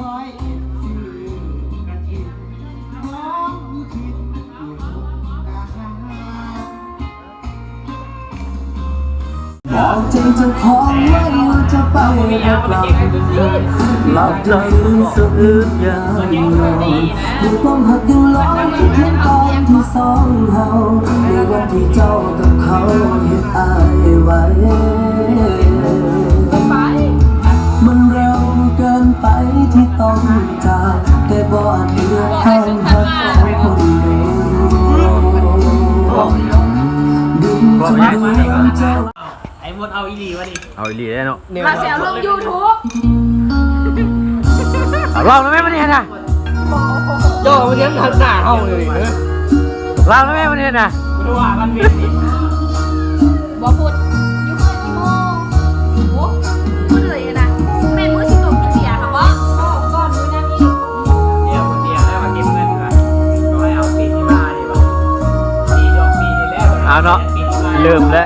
ບອກໃຈເຈົ້າຂອງໄວ້ວ່າຈະໄປບໍ່ກັບ ມັກຈະຟື້ນສະອື້ນຢ່າງໜ້ອຍ ໃຫ້ຄວາມຮັກຍັງລອຍຄິດເຫັນຕອນທີ່ສອງເຮົາ ໃນວັນທີ່ເຈົ້າກັບເຂົາເຮັດອ້າຍໄວ້ ມັນເລັວເກີນໄປທີ່ຕ້ອງຈາກ ແຕ່ບໍ່ອາດເລືອກຄວາມຮັກຂອງຄົນເດີ ດຶງຈະເດືອນເຈົ້າ ໄອ້ມົດເອົາອີ່ຫຼີວະນີ້ ເອົາອີ່ຫຼີແລ້ວເນາະ ວ່າຊິເອົາລົງ YouTube ເອົາລອງໄດ້ໄໝບັດນີ້ຫັ້ນນະ ເຈົ້າມັນຍັງຫັນໜ້າເຮົາຢູ່ນີ້ເດີ ລອງໄດ້ໄໝບັດນີ້ຫັ້ນນະ ບໍ່ວ່າກັນເປັນນີ້ ບໍ່ພຸດ ຢູ່ເຮືອນອີ່ໂມ ໂອ້ ມື້ເລີຍນະ ແມ່ນມື້ຊິຕົກກິນເບຍຫັ້ນບໍ່ ບອກກ່ອນມື້ນັ້ນອີກ ດຽວເດຍແລ້ວມາເກັບເງິນວ່າ ກໍໃຫ້ເອົາປີທີ່ມານີ້ວ່າ ປີດອກປີນີ້ແລ້ວ ເອົາເນາະ ປີທີ່ມາ ເລີ່ມແລ້ວ